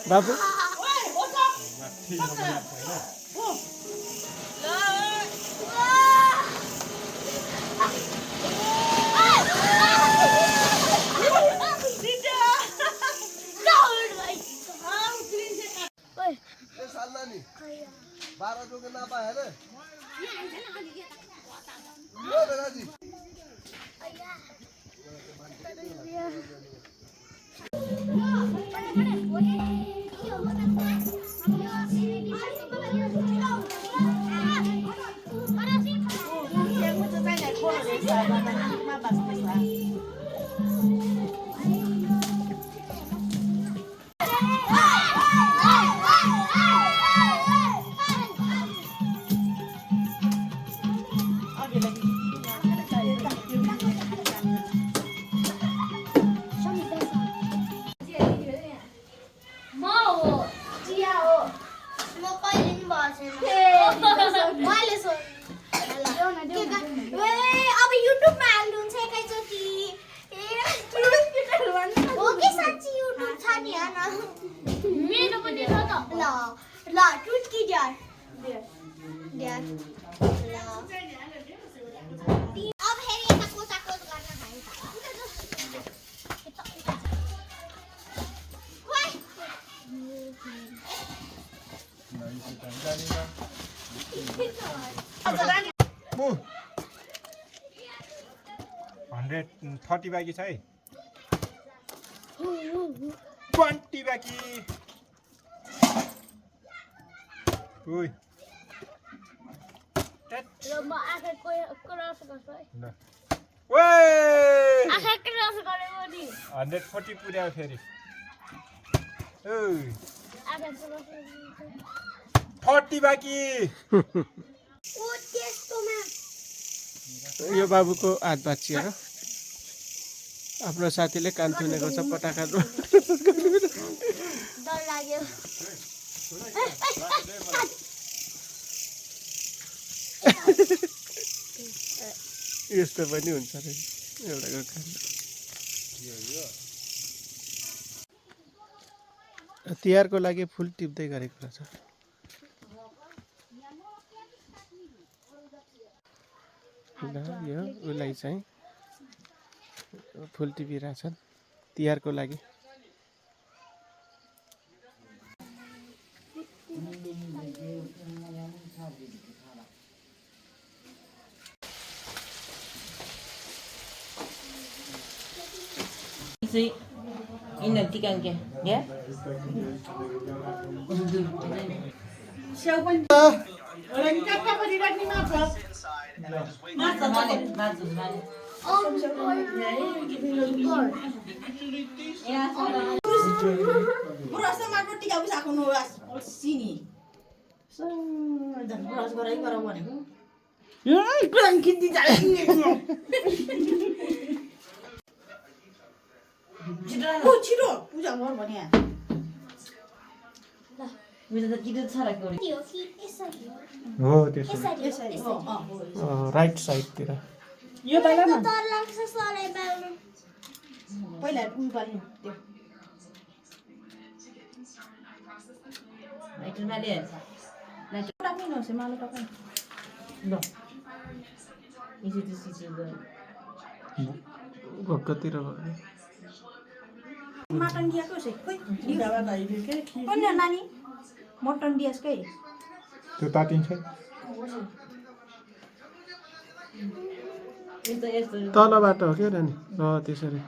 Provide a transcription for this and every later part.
बाबु $130 बाँकी छ है 20 बाँकी ओइ र म आँखा क्रस गर्छु है ल ओइ आँखा क्रस गरेको नि 140 पुर्यायो फेरि ओइ आँखा क्रस 40 बाँकी ओ त्यस्तोमा यो बाबुको हात भाँचिएर आफ्नो साथीले कान थुनेको छ पटाखा डर लाग्यो यस्तो पनि हुन्छ रे एउटाको कान तिहारको लागि फुल टिप्दै गरेको रहेछ यो उसलाई चाहिँ फुल टिपिरहेछन् तिहारको लागि Ini tikan ke, ya? Siapa? Orang kata apa tidak ni apa? Masa balik, masa balik. Ya, Beras sama roti gak bisa aku nulis sini. Dan beras goreng mana? Kurang kinti jalan ni. Oh, ciro. Puja mor bania. Bisa tak kita cara kau ni? यो कि यसरी हो त्यसो यसरी right साइडतिर यो पाइला न डर लाग्छ सलाई बाल्नु पहिला उयो पाल्नु त्यो Itu mana? टाक्नु नहोस् मालो टकाइ No. Isi tu sisi tu. भक्कतिर मटन दिएको छ खोइ कुन नानी मटन दिएस कै त्यो तातिन्छ Itu. तलबाट हो क्या नानी त्यसरी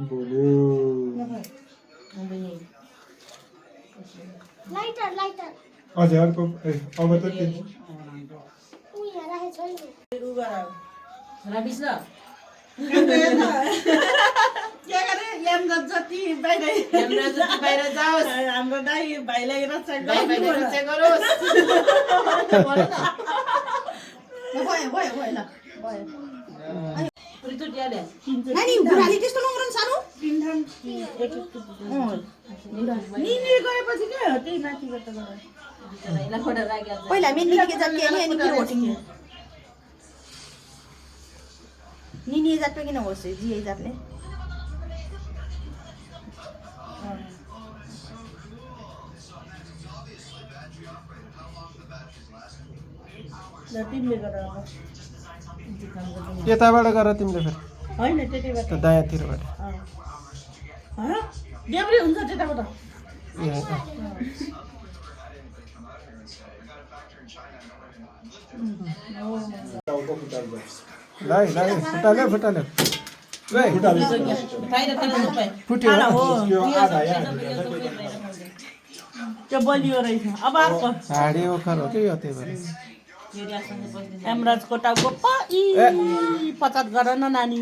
बोल्यो लाइटर लाइटर अझै अर्को अब त उ यहाँ राखेको छ नि Habis lah. के गरे याम जति बाहिर Yang dah bayar jauh. हाम्रो दाइ भाइलाई रक्षा Bayar check terus. Boleh tak? भयो भयो भयो ल भयो Itu dia deh. नानी बुढाले त्यस्तो नगरन सानो पिन्थन निनी गएपछि के हो त्यही माथि गर्दा पहिला मे निनी के जात के नि अनि कि रोटिङ निनी जात पे किन होस् जी जातले तिमीले गरेर यताबाट गर तिमीले फेरि होइन त्यतिबाट त्यो दायाँतिरबाट देब्रे हुन्छ त्यताबाट फुटाल्यो फुटाल्यो फुट्यो त्यो बलियो रहेछ अब अर्को हाडी ओखर हो कि यो त्यही भएर हेमराज कोटाको पचात गर न नानी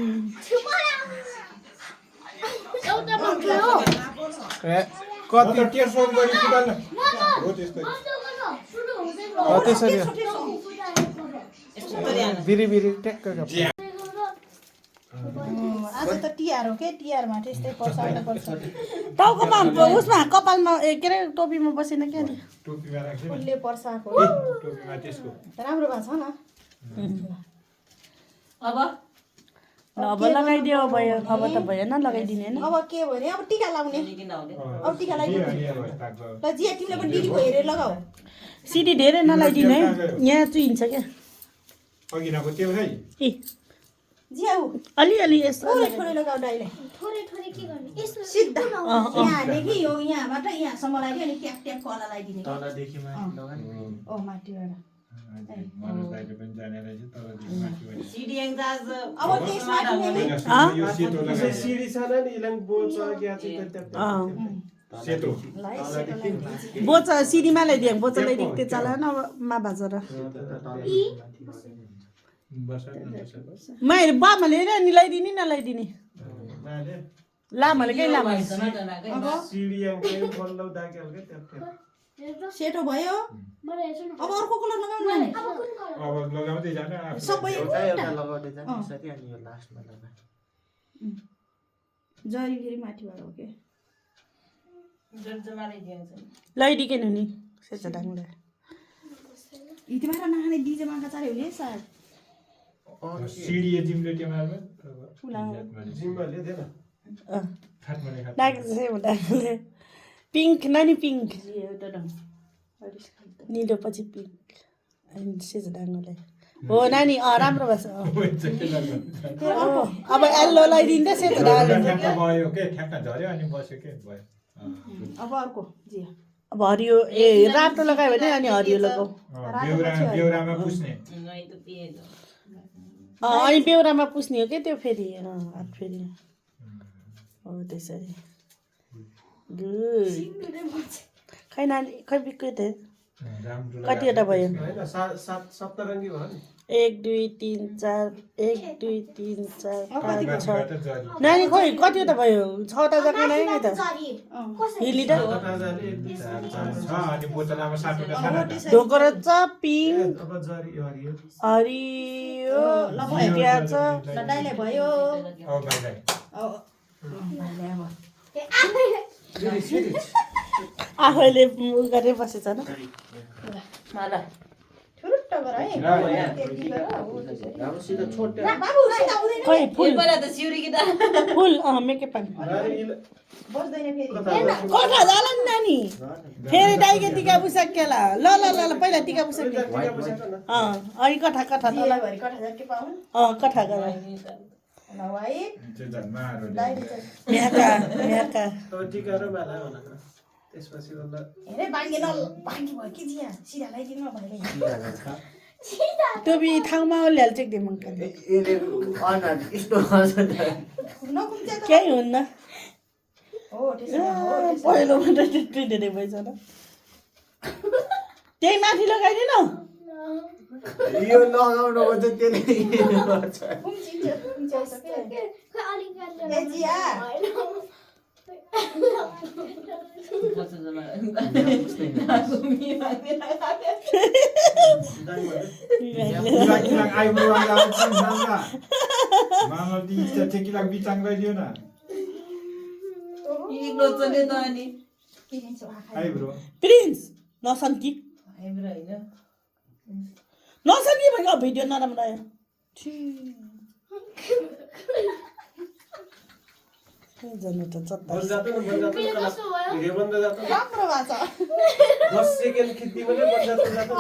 कति त्यसरी बिरी बिरी ट्याक्क आज त तिहार हो के तिहारमा त्यस्तै पर्छ टाउकोमा उसमा कपालमा के अरे टोपीमा बसेन क्या नि फुलले पर्साको राम्रो भएको छ न अब लगाइदियो भयो अब त भएन लगाइदिने होइन अब के भने अब टिका लाउने अब टिका लगाइदिनु ल जिया तिमीले पनि दिदीको हेरेर लगाऊ सिडी धेरै नलाइदिनु है यहाँ चुइन्छ क्या ए जियाउ अलिअलि यसो थोरै लगाऊ दाइले थोरै थोरै के गर्ने यसो सिधा यहाँदेखि यो यहाँबाट यहाँसम्म लगाइदियो अनि ट्याप ट्याप कला लगाइदिने तलदेखि माथि लगानी ओ माथिबाट मनोज दाइले पनि जाने रहेछ तलदेखि माथिबाट अब त्यसमा यो सेतो लगाइ सिडी छ नि इलाङ बोल्छ क्या चाहिँ सेतो बोचा सिडीमा ल्याइदियो बोचा ल्याइदिएको त्यो चला न मा भाजर मैले बाबाले नि ल्याइदिने नल्याइदिने लामाले कहीँ लामा सेतो भयो अब अर्को कलर लगाउनु अब लगाउँदै जानु सबै लगाउँदै जानु यसरी अनि यो लास्टमा लगा जरी फेरि माथिबाट हो के ल्याइदिकेन नि सेतो डाङलाई इतिबार नखाने डिजे मागा चाल्यो भने सायद सिडी जिमले टेमालमा जिम्माले दिएन डाङले पिङ्क नानी पिङ्क निलो पछि पिङ्क अनि सेतो डाङलाई हो नानी राम्रो भएछ अब येल्लो लगाइदिँदा सेतो डाङ भयो के ठ्याक्क झर्यो अनि बस्यो के भयो अब अर्को जी अब हरियो ए रातो लगायो भने अनि हरियो लगाऊ बेउरामा पुस्ने अनि बेउरामा पुस्ने हो कि त्यो फेरि हात फेरि हो त्यसरी गुड खै नानी खै बिक्यो त कतिवटा भयो सप्तरङ्गी भयो नि 1 2 3 4 1 2 3 4 5 6 नानी खोइ कतिवटा भयो 6वटा जग्गा नै नि त हिलिडर अनि बोतलमा 7वटा खाना ढोकरा च पिङ्क अब जरी हरियो हरियो प्याज ल दाइले भयो अब भाइलाई आफैले उ गरेर बसेछ न खोइ फुल फुल मेकअप कथा जाला नि नानी फेरि दाइके टिका पुसाक केला ल ल ल ल पहिला टिका पुसाक अनि कथा कथा तल कथा गर म्याका म्याका अब टिका र माला होला त्यसपछि होला हेरे बाङ्गे न बाङ्गे भयो कि जिया सिधा लगाइदिनु न भाइले टोपी ठाउँमा ल्याल्छ दे मङ्का केही हुन्न पहिलो मात्रै त्यति धेरै भएछ न त्यही माथि लगाइदिनु यो लगाउनु पर्छ त्यसले प्रिन्स नसन्ती नसक्ने भयो भिडियो नराम्रो आयो जानु त बन्द जातो न बन्द जातो मेरो कस्तो भयो भिडियो बन्द जातो राम्रो भएको छ 10 सेकेन्ड खिच्दी पनि बन्द जातो